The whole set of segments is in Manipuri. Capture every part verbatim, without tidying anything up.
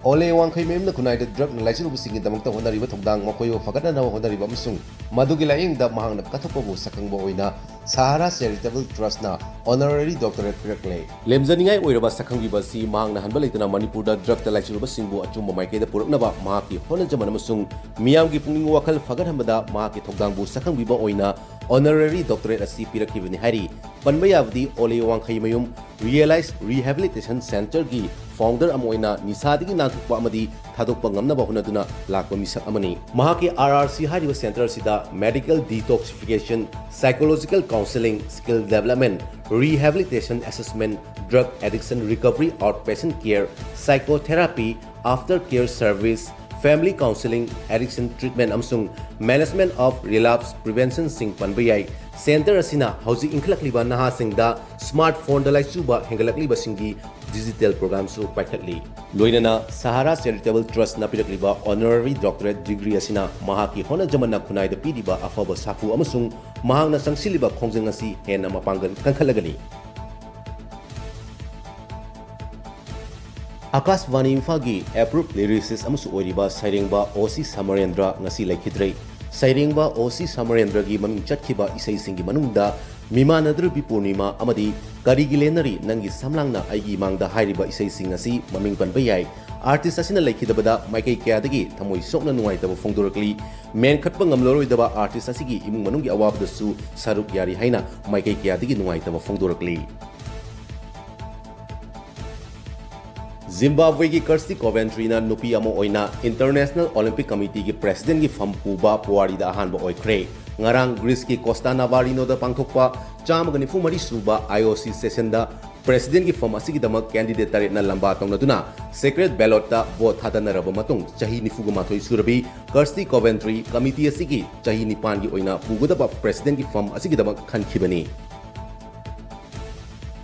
ꯑꯣꯂꯦ ꯋꯥꯡꯈꯩꯃꯌꯨꯝꯅ ꯈꯨꯟꯅꯥꯏꯗ ꯗ꯭ꯔꯒꯅ ꯂꯥꯏꯆꯨꯔꯨꯕꯁꯤꯡꯒꯤꯗꯃꯛꯇ ꯍꯣꯠꯅꯔꯤꯕ ꯊꯧꯗꯥꯡ ꯃꯈꯣꯏꯕꯨ ꯐꯒꯠꯅꯅꯕ ꯍꯣꯠꯅꯔꯤꯕ ꯑꯃꯁꯨꯡ ꯃꯗꯨꯒꯤ ꯂꯥꯏꯌꯦꯡꯗ ꯃꯍꯥꯛꯅ ꯀꯠꯊꯣꯛꯄꯕꯨ ꯁꯛꯈꯪꯕ ꯑꯣꯏꯅ ꯁꯍꯥꯔꯥ ꯆꯦꯔꯤꯇꯦꯕꯜ ꯇ꯭ꯔꯁꯅ ꯑꯣꯅꯔꯔꯤ ꯗꯣꯛꯇꯔꯦꯠ ꯄꯤꯔꯛꯂꯦ꯫ ꯂꯦꯝꯖꯅꯤꯡꯉꯥꯏ ꯑꯣꯏꯔꯕ ꯁꯛꯈꯪꯕꯤꯕ ꯑꯁꯤ ꯃꯍꯥꯛꯅ ꯍꯟꯕ ꯂꯩꯇꯅ ꯃꯅꯤꯄꯨꯔꯗ ꯗ꯭ꯔꯒꯇ ꯂꯥꯏꯆꯨꯔꯨꯕꯁꯤꯡꯕꯨ ꯑꯆꯨꯝꯕ ꯃꯥꯏꯀꯩꯗ ꯄꯨꯔꯛꯅꯕ ꯃꯍꯥꯛꯀꯤ ꯍꯣꯠꯅꯖꯃꯟ ꯑꯃꯁꯨꯡ ꯃꯤꯌꯥꯝꯒꯤ ꯄꯨꯛꯅꯤꯡ ꯋꯥꯈꯜ ꯐꯒꯠꯍꯟꯕꯗ ꯃꯍꯥꯛꯀꯤ ꯊꯧꯗꯥꯡꯕꯨ ꯁꯛꯈꯪꯕꯤꯕ ꯑꯣꯏꯅ ꯑꯣꯅꯔꯔꯤ ꯗꯣꯛꯇꯔꯦꯠ ꯑꯁꯤ ꯄꯤꯔꯛꯈꯤꯕꯅꯤ ꯍꯥꯏꯔꯤ꯫ ꯄꯟꯕ ꯌꯥꯕꯗꯤ ꯑꯣꯂꯦ ꯋꯥꯡꯈꯩꯃꯌꯨꯝ ꯔꯤꯌꯦꯂꯥꯏꯖ ꯔꯤꯍꯦꯕꯤꯂꯤꯇꯦꯁꯟ ꯁꯦꯟꯇꯔꯒꯤ ꯐꯥꯎꯟꯗꯔ ꯑꯃ ꯑꯣꯏꯅ ꯅꯤꯁꯥꯗꯒꯤ ꯅꯥꯟꯊꯣꯛꯄ ꯑꯃꯗꯤ ꯊꯥꯗꯣꯛꯄ ꯉꯝꯅꯕ ꯍꯣꯠꯅꯗꯨꯅ ꯂꯥꯛꯄ ꯃꯤꯁꯛ ꯑꯃꯅꯤ꯫ ꯃꯍꯥꯛꯀꯤ ꯑꯥꯔ ꯑꯥꯔ ꯁꯤ ꯍꯥꯏꯔꯤꯕ ꯁꯦꯟꯇꯔ ꯑꯁꯤꯗ medical detoxification, psychological counselling, skill development, rehabilitation assessment, drug addiction recovery, outpatient care, psychotherapy, aftercare service, family counselling, addiction treatment ꯑꯃꯁꯨꯡ ꯃꯦꯅꯦꯖꯃꯦꯟ ꯑꯣꯐ ꯔꯤꯂꯥꯞꯁ ꯄ꯭ꯔꯤꯚꯦꯟꯁꯟꯁꯤꯡ ꯄꯟꯕ ꯌꯥꯏ꯫ ꯁꯦꯟꯇꯔ ꯑꯁꯤꯅ ꯍꯧꯖꯤꯛ ꯏꯟꯈꯠꯂꯛꯂꯤꯕ ꯅꯍꯥꯁꯤꯡꯗ ꯁ꯭ꯃꯥꯔꯠ ꯐꯣꯟꯗ ꯂꯥꯏꯆꯨꯕ ꯍꯦꯟꯒꯠꯂꯛꯂꯤꯕꯁꯤꯡꯒꯤ ꯗꯤꯖꯤꯇꯦꯜ ꯄ꯭ꯔꯣꯒ꯭ꯔꯥꯝꯁꯨ ꯄꯥꯏꯈꯠꯂꯤ꯫ ꯂꯣꯏꯅꯅ ꯁꯍꯥꯔꯥ ꯆꯦꯔꯤꯇꯦꯕꯜ ꯇ꯭ꯔꯁꯅ ꯄꯤꯔꯛꯂꯤꯕ ꯑꯣꯅꯔꯔꯤ ꯗꯣꯛꯇꯔꯦꯠ ꯗꯤꯒ꯭ꯔꯤ ꯑꯁꯤꯅ ꯃꯍꯥꯛꯀꯤ ꯍꯣꯠꯅꯖꯃꯟꯅ ꯈꯨꯟꯅꯥꯏꯗ ꯄꯤꯔꯤꯕ ꯑꯐꯕ ꯁꯥꯐꯨ ꯑꯃꯁꯨꯡ ꯃꯍꯥꯛꯅ ꯆꯪꯁꯤꯜꯂꯤꯕ ꯈꯣꯡꯖꯪ ꯑꯁꯤ ꯍꯦꯟꯅ ꯃꯄꯥꯡꯒꯜ ꯀꯟꯈꯠꯂꯒꯅꯤ꯫ ꯑꯀꯥꯁꯕꯥꯅꯤ ꯏꯝꯐꯥꯜꯒꯤ ꯑꯦꯄ꯭ꯔꯨꯞ ꯂꯤꯔꯤꯁꯤꯁ ꯑꯃꯁꯨ ꯑꯣꯏꯔꯤꯕ ꯁꯩꯔꯦꯡꯕ ꯑꯣ ꯁꯤ ꯁꯃꯔꯦꯟꯗ꯭ꯔ ꯉꯁꯤ ꯂꯩꯈꯤꯗ꯭ꯔꯦ꯫ ꯁꯩꯔꯦꯡꯕ ꯑꯣ ꯁꯤ ꯁꯃꯔꯦꯟꯗ꯭ꯔꯒꯤ ꯃꯃꯤꯡ ꯆꯠꯈꯤꯕ ꯏꯁꯩꯁꯤꯡꯒꯤ ꯃꯅꯨꯡꯗ ꯃꯤꯃꯥꯟꯅꯗ꯭ꯔꯕꯤ ꯄꯨꯔꯅꯤꯃꯥ ꯑꯃꯗꯤ ꯀꯔꯤꯒꯤ ꯂꯦꯟꯅꯔꯤ ꯅꯪꯒꯤ ꯁꯝꯂꯥꯡꯅ ꯑꯩꯒꯤ ꯏꯃꯥꯡꯗ ꯍꯥꯏꯔꯤꯕ ꯏꯁꯩꯁꯤꯡ ꯑꯁꯤ ꯃꯃꯤꯡ ꯄꯟꯕ ꯌꯥꯏ꯫ ꯑꯥꯔꯇꯤꯁ ꯑꯁꯤꯅ ꯂꯩꯈꯤꯗꯕꯗ ꯃꯥꯏꯀꯩ ꯀꯌꯥꯗꯒꯤ ꯊꯃꯣꯏ ꯁꯣꯛꯅ ꯅꯨꯡꯉꯥꯏꯇꯕ ꯐꯣꯡꯗꯣꯔꯛꯂꯤ꯫ ꯃꯦꯟꯈꯠꯄ ꯉꯝꯂꯔꯣꯏꯗꯕ ꯑꯥꯔꯇꯤꯁ ꯑꯁꯤꯒꯤ ꯏꯃꯨꯡ ꯃꯅꯨꯡꯒꯤ ꯑꯋꯥꯕꯗꯁꯨ ꯁꯔꯨꯛ ꯌꯥꯔꯤ ꯍꯥꯏꯅ ꯃꯥꯏꯀꯩ ꯀꯌꯥꯗꯒꯤ ꯅꯨꯡꯉꯥꯏꯇꯕ ꯐꯣꯡꯗꯣꯔꯛꯂꯤ꯫ ꯖꯤꯝꯕꯥꯕ꯭ꯋꯦꯒꯤ ꯀꯔꯁꯇꯤ ꯀꯣꯚꯦꯟꯇ꯭ꯔꯤꯅ ꯅꯨꯄꯤ ꯑꯃ ꯑꯣꯏꯅ ꯏꯟꯇꯔꯅꯦꯁꯅꯦꯜ ꯑꯣꯂꯤꯝꯄꯤꯛ ꯀꯃꯤꯇꯤꯒꯤ ꯄ꯭ꯔꯦꯁꯤꯗꯦꯟꯒꯤ ꯐꯝ ꯄꯨꯕ ꯄꯨꯋꯥꯔꯤꯗ ꯑꯍꯥꯟꯕ ꯑꯣꯏꯈ꯭ꯔꯦ꯫ ꯉꯔꯥꯡ ꯒ꯭ꯔꯤꯁꯀꯤ ꯀꯣꯁꯇꯥ ꯅꯥꯚꯥꯔꯤꯅꯣꯗ ꯄꯥꯡꯊꯣꯛꯄ ꯆꯥꯝꯃꯒ ꯅꯤꯐꯨ ꯃꯔꯤ ꯁꯨꯕ ꯑꯥꯏ ꯑꯣ ꯁꯤ ꯁꯦꯁꯟꯗ ꯄ꯭ꯔꯦꯁꯤꯗꯦꯟꯒꯤ ꯐꯝ ꯑꯁꯤꯒꯤꯗꯃꯛ ꯀꯦꯟꯗꯤꯗꯦꯠ ꯇꯔꯦꯠꯅ ꯂꯝꯕꯥ ꯇꯧꯅꯗꯨꯅ ꯁꯦꯀ꯭ꯔꯦꯠ ꯕꯦꯂꯣꯠꯇ ꯚꯣꯠ ꯊꯥꯗꯅꯔꯕ ꯃꯇꯨꯡ ꯆꯍꯤ ꯅꯤꯐꯨꯒ ꯃꯥꯊꯣꯏ ꯁꯨꯔꯕꯤ ꯀꯔꯁꯇꯤ ꯀꯣꯚꯦꯟꯇ꯭ꯔꯤ ꯀꯃꯤꯇꯤ ꯑꯁꯤꯒꯤ ꯆꯍꯤ ꯅꯤꯄꯥꯟꯒꯤ ꯑꯣꯏꯅ ꯄꯨꯒꯗꯕ ꯄ꯭ꯔꯦꯁꯤꯗꯦꯟꯒꯤ ꯐꯝ ꯑꯁꯤꯒꯤꯗꯃꯛ ꯈꯟꯈꯤꯕꯅꯤ꯫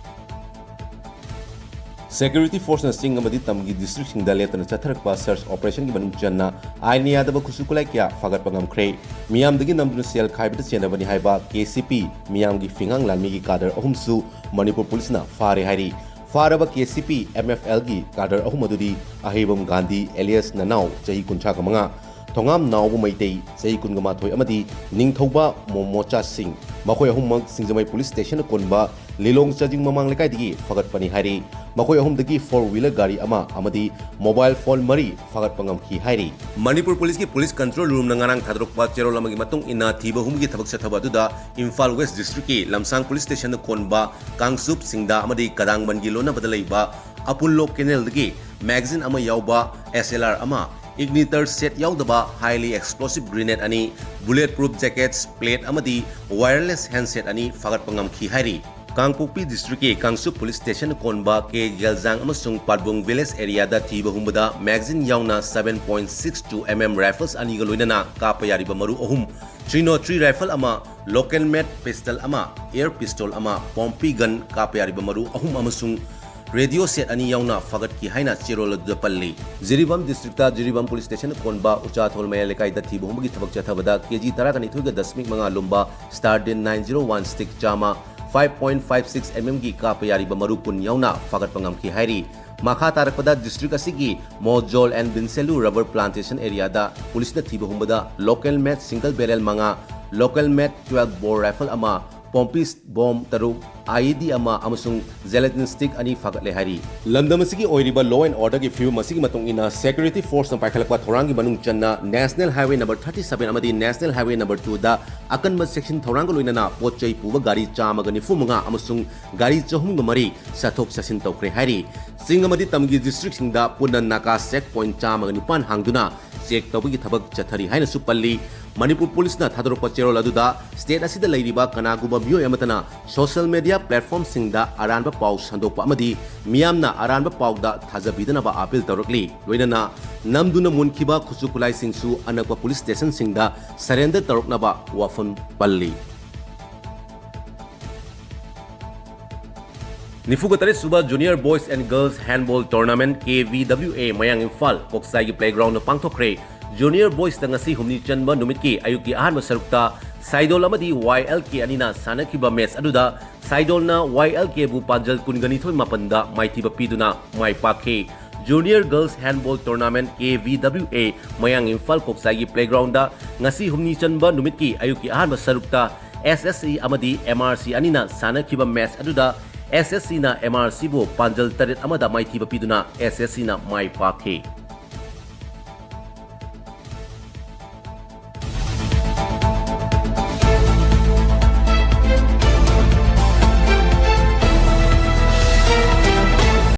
ꯁꯦꯀ꯭ꯌꯨꯔꯤꯇꯤ ꯐꯣꯔꯁꯅ ꯆꯤꯡ ꯑꯃꯗꯤ ꯇꯝꯒꯤ ꯗꯤꯁꯇ꯭ꯔꯤꯛꯁꯤꯡꯗ ꯂꯦꯞꯇꯅ ꯆꯠꯊꯔꯛꯄ ꯁꯔꯆ ꯑꯣꯄꯔꯦꯁꯟꯒꯤ ꯃꯅꯨꯡ ꯆꯟꯅ ꯑꯥꯏꯟꯅ ꯌꯥꯗꯕ ꯈꯨꯠꯁꯨ ꯈꯨꯠꯂꯥꯏ ꯀꯌꯥ ꯐꯥꯒꯠꯄ ꯉꯝꯈ꯭ꯔꯦ꯫ ꯃꯤꯌꯥꯝꯗꯒꯤ ꯅꯝꯗꯨꯅ ꯁꯦꯜ ꯈꯥꯏꯕꯗ ꯆꯦꯟꯅꯕꯅꯤ ꯍꯥꯏꯕ ꯀꯦ ꯁꯤ ꯄꯤ ꯃꯤꯌꯥꯝꯒꯤ ꯐꯤꯉꯥꯡ ꯂꯥꯟꯃꯤꯒꯤ ꯀꯥꯗꯔ ꯑꯍꯨꯝꯁꯨ ꯃꯅꯤꯄꯨꯔ ꯄꯨꯂꯤꯁꯅ ꯐꯥꯔꯦ ꯍꯥꯏꯔꯤ꯫ ꯐꯥꯔꯕ K C P M F ꯑꯦꯜꯒꯤ ꯀꯥꯗꯔ ꯑꯍꯨꯝ ꯑꯗꯨꯗꯤ ꯑꯍꯩꯕꯝ ꯒꯥꯟꯙꯤ alias ꯅꯅꯥꯎ, ꯆꯍꯤ ꯀꯨꯟꯊ꯭ꯔꯥ ꯃꯉꯥ, ꯊꯣꯉꯥꯝ ꯅꯥꯎꯕ ꯃꯩꯇꯩ, ꯆꯍꯤ ꯀꯨꯟꯃꯥꯊꯣꯏ, ꯑꯃꯗꯤ ꯅꯤꯡꯊꯧꯕ ꯃꯣꯃꯣꯆꯥ ꯁꯤꯡ, ꯃꯈꯣꯏ ꯑꯍꯨꯝꯃꯛ ꯁꯤꯡꯖꯃꯩ ꯄꯨꯂꯤꯁ ꯁ꯭ꯇꯦꯁꯟꯗ ꯀꯣꯟꯕ ꯂꯤꯂꯣꯡ ꯆꯥꯖꯤꯡ ꯃꯃꯥꯡ ꯂꯩꯀꯥꯏꯗꯒꯤ ꯐꯥꯒꯠꯄꯅꯤ ꯍꯥꯏꯔꯤ꯫ ꯃꯈꯣꯏ ꯑꯍꯨꯝꯗꯒꯤ four wheeler ꯒꯥꯔꯤ ꯑꯃ ꯑꯃꯗꯤ mobile phone ꯃꯔꯤ ꯐꯥꯒꯠꯄ ꯉꯝꯈꯤ ꯍꯥꯏꯔꯤ꯫ ꯃꯅꯤꯄꯨꯔ ꯄꯨꯂꯤꯁꯀꯤ ꯄꯨꯂꯤꯁ ꯀꯟꯇ꯭ꯔꯣꯜ ꯔꯨꯝꯅ ꯉꯔꯥꯡ ꯊꯥꯗꯣꯔꯛꯄ ꯆꯦꯔꯣꯜ ꯑꯃꯒꯤ ꯃꯇꯨꯡ ꯏꯟꯅ, ꯊꯤꯕ ꯍꯨꯝꯕꯒꯤ ꯊꯕꯛ ꯆꯠꯊꯕ ꯑꯗꯨꯗ ꯏꯝꯐꯥꯜ ꯋꯦꯁ ꯗꯤꯁꯇ꯭ꯔꯤꯛꯀꯤ ꯂꯝꯁꯥꯡ ꯄꯨꯂꯤꯁ ꯁ꯭ꯇꯦꯁꯟꯗ ꯀꯣꯟꯕ ꯀꯥꯡꯆꯨꯞ ꯁꯤꯡꯗꯥ ꯑꯃꯗꯤ ꯀꯗꯥꯡꯕꯟꯒꯤ ꯂꯣꯟꯅꯕꯗ ꯂꯩꯕ ꯑꯄꯨꯜꯂꯣ ꯀꯦꯅꯦꯜꯗꯒꯤ magazine ꯑꯃ ꯌꯥꯎꯕ S L R ꯑꯃ, igniter set ꯌꯥꯎꯗꯕ highly explosive grenade ꯑꯅꯤ, bullet proof jackets, plate ꯑꯃꯗꯤ wireless handset ꯑꯅꯤ ꯐꯥꯒꯠꯄ ꯉꯝꯈꯤ ꯍꯥꯏꯔꯤ꯫ ꯀꯥꯡꯄꯣꯛꯄꯤ ꯗꯤꯁꯇ꯭ꯔꯤꯛꯀꯤ ꯀꯥꯡꯆꯨꯞ ꯄꯨꯂꯤꯁ ꯁ꯭ꯇꯦꯁꯟ ꯀꯣꯟꯕ ꯀꯦ ꯒꯦꯜꯖꯥꯡ ꯑꯃꯁꯨꯡ ꯄꯥꯠꯕꯨꯡ ꯚꯤꯂꯦꯖ ꯑꯦꯔꯤꯌꯥꯗ ꯊꯤꯕ ꯍꯨꯝꯕꯗ magazine ꯌꯥꯎꯅ seven point six two M M rifles ꯑꯅꯤꯒ ꯂꯣꯏꯅꯅ ꯀꯥꯞꯄ ꯌꯥꯔꯤꯕ ꯃꯔꯨ ꯑꯍꯨꯝ, three nought three rifle ꯑꯃ, local made pistol ꯑꯃ, air pistol ꯑꯃ, ꯄꯣꯝꯄꯤ gun ꯀꯥꯞꯄ ꯌꯥꯔꯤꯕ ꯃꯔꯨ ꯑꯍꯨꯝ ꯑꯃꯁꯨꯡ radio set ꯑꯅꯤ ꯌꯥꯎꯅ ꯐꯥꯒꯠꯈꯤ ꯍꯥꯏꯅ ꯆꯦꯔꯣꯜ ꯑꯗꯨꯗ ꯄꯜꯂꯤ꯫ Jiribam district Jiribam police station ꯀꯣꯟꯕ ꯎꯆꯥꯊꯣꯜ ꯃꯌꯥꯏ ꯂꯩꯀꯥꯏꯗ ꯊꯤꯕ ꯍꯨꯝꯕꯒꯤ ꯊꯕꯛ ꯆꯠꯊꯕꯗ ꯀꯦ ꯖꯤ ꯇꯔꯥꯒ ꯅꯤꯊꯣꯏꯒ ꯗꯁꯃꯤꯛ ꯃꯉꯥ ꯂꯨꯝꯕ Stardin nine zero one stick ꯆꯥꯝꯃ, five point five six M M ꯒꯤ ꯀꯥꯞꯄ ꯌꯥꯔꯤꯕ ꯃꯔꯨ ꯀꯨꯟ ꯌꯥꯎꯅ ꯐꯥꯒꯠꯄ ꯉꯝꯈꯤ ꯍꯥꯏꯔꯤ꯫ ꯃꯈꯥ ꯇꯥꯔꯛꯄꯗ ꯗꯤꯁꯇ꯭ꯔꯤꯛ ꯑꯁꯤꯒꯤ ꯃꯣꯖꯣꯜ and ꯕꯤꯟꯁꯦꯂꯨ rubber plantation areaꯗ ꯄꯨꯂꯤꯁꯅ ꯊꯤꯕ ꯍꯨꯝꯕꯗ local made single barrel ꯃꯉꯥ, local made twelve bore rifle ꯑꯃ, ꯄꯣꯝꯄꯤꯁ ꯕꯣꯝ ꯇꯔꯨꯛ, I E D ꯑꯃ ꯑꯃꯁꯨꯡ gelatin stick ꯑꯅꯤ ꯐꯥꯒꯠꯂꯦ ꯍꯥꯏꯔꯤ꯫ ꯂꯝꯗꯝ ꯑꯁꯤꯒꯤ ꯑꯣꯏꯔꯤꯕ law and orderꯒꯤ ꯐꯤꯕꯝ ꯑꯁꯤꯒꯤ ꯃꯇꯨꯡ ꯏꯟꯅ security forceꯅ ꯄꯥꯏꯈꯠꯂꯛꯄ ꯊꯧꯔꯥꯡꯒꯤ ꯃꯅꯨꯡ ꯆꯟꯅ National Highway number thirty seven ꯑꯃꯗꯤ National Highway number twoꯗ ꯑꯀꯟꯕ section ꯊꯧꯔꯥꯡꯒ ꯂꯣꯏꯅꯅ ꯄꯣꯠ ꯆꯩ ꯄꯨꯕ ꯒꯥꯔꯤ ꯆꯥꯝꯃꯒ ꯅꯤꯐꯨ ꯃꯉꯥ ꯑꯃꯁꯨꯡ ꯒꯥꯔꯤ ꯆꯍꯨꯝꯒ ꯃꯔꯤ ꯆꯠꯊꯣꯛ ꯆꯠꯁꯤꯟ ꯇꯧꯈ꯭ꯔꯦ ꯍꯥꯏꯔꯤ꯫ ꯆꯤꯡ ꯑꯃꯗꯤ ꯇꯝꯒꯤ ꯗꯤꯁꯇ꯭ꯔꯤꯛꯁꯤꯡꯗ ꯄꯨꯟꯅ ꯅꯥꯀꯥ check point ꯆꯥꯝꯃꯒ ꯅꯤꯄꯥꯟ ꯍꯥꯡꯗꯨꯅ check ꯇꯧꯕꯒꯤ ꯊꯕꯛ ꯆꯠꯊꯔꯤ ꯍꯥꯏꯅꯁꯨ ꯄꯜꯂꯤ꯫ ꯃꯅꯤꯄꯨꯔ ꯄꯨꯂꯤꯁꯅ ꯊꯥꯗꯣꯔꯛꯄ ꯆꯦꯔꯣꯜ ꯑꯗꯨꯗ state ꯑꯁꯤꯗ ꯂꯩꯔꯤꯕ ꯀꯅꯥꯒꯨꯝꯕ ꯃꯤꯑꯣꯏ ꯑꯃꯠꯇꯅ social media platformꯁꯤꯡꯗ ꯑꯔꯥꯟꯕ ꯄꯥꯎ ꯁꯟꯗꯣꯛꯄ ꯑꯃꯗꯤ ꯃꯤꯌꯥꯝꯅ ꯑꯔꯥꯟꯕ ꯄꯥꯎꯗ ꯊꯥꯖꯕꯤꯗꯅꯕ appeal ꯇꯧꯔꯛꯂꯤ꯫ ꯂꯣꯏꯅꯅ ꯅꯝꯗꯨꯅ ꯃꯨꯟꯈꯤꯕ ꯈꯨꯠꯁꯨ ꯈꯨꯠꯂꯥꯏꯁꯤꯡꯁꯨ ꯑꯅꯛꯄ ꯄꯨꯂꯤꯁ ꯁ꯭ꯇꯦꯁꯟꯁꯤꯡꯗ surrender ꯇꯧꯔꯛꯅꯕ ꯋꯥꯐꯝ ꯄꯜꯂꯤ꯫ ꯅꯤꯐꯨꯒ ꯇꯔꯦꯠ ꯁꯨꯕ Junior Boys and Girls Handball Tournament, K V W A, ꯃꯌꯥꯡ ꯏꯝꯐꯥꯜ ꯀꯣꯛꯆꯥꯏꯒꯤ playgroundꯗ ꯄꯥꯡꯊꯣꯛꯈ꯭ꯔꯦ꯫ Junior Boysꯇ ꯉꯁꯤ ꯍꯨꯝꯅꯤ ꯆꯟꯕ ꯅꯨꯃꯤꯠꯀꯤ ꯑꯌꯨꯛꯀꯤ ꯑꯍꯥꯟꯕ ꯁꯔꯨꯛꯇ ꯁꯥꯏꯗꯣꯜ ꯑꯃꯗꯤ ꯋꯥꯏ ꯑꯦꯜ ꯀꯦ ꯑꯅꯤꯅ ꯁꯥꯟꯅꯈꯤꯕ ꯃꯦꯆ ꯑꯗꯨꯗ ꯁꯥꯏꯗꯣꯜꯅ ꯋꯥꯏ ꯑꯦꯜ ꯀꯦꯕꯨ ꯄꯥꯟꯖꯜ ꯀꯨꯟꯒ ꯅꯤꯊꯣꯏ ꯃꯥꯄꯟꯗ ꯃꯥꯏꯊꯤꯕ ꯄꯤꯗꯨꯅ ꯃꯥꯏ ꯄꯥꯛꯈꯤ꯫ Junior Girls Handball Tournament, K V W A, ꯃꯌꯥꯡ ꯏꯝꯐꯥꯜ ꯀꯣꯛꯆꯥꯏꯒꯤ playground ꯗ ꯉꯁꯤ ꯍꯨꯝꯅꯤ ꯆꯟꯕ ꯅꯨꯃꯤꯠꯀꯤ ꯑꯌꯨꯛꯀꯤ ꯑꯍꯥꯟꯕ ꯁꯔꯨꯛꯇ ꯑꯦꯁ ꯑꯦꯁ ꯁꯤ ꯑꯃꯗꯤ ꯑꯦꯝ ꯑꯥꯔ ꯁꯤ ꯑꯅꯤꯅ ꯁꯥꯟꯅꯈꯤꯕ ꯃꯦꯆ ꯑꯗꯨꯗ ꯑꯦꯁ ꯑꯦꯁ ꯁꯤꯅ ꯑꯦꯝ ꯑꯥꯔ ꯁꯤꯕꯨ ꯄꯥꯟꯖꯜ ꯇꯔꯦꯠ ꯑꯃꯗ ꯃꯥꯏꯊꯤꯕ ꯄꯤꯗꯨꯅ ꯑꯦꯁ ꯑꯦꯁ ꯁꯤꯅ ꯃꯥꯏ ꯄꯥꯛꯈꯤ꯫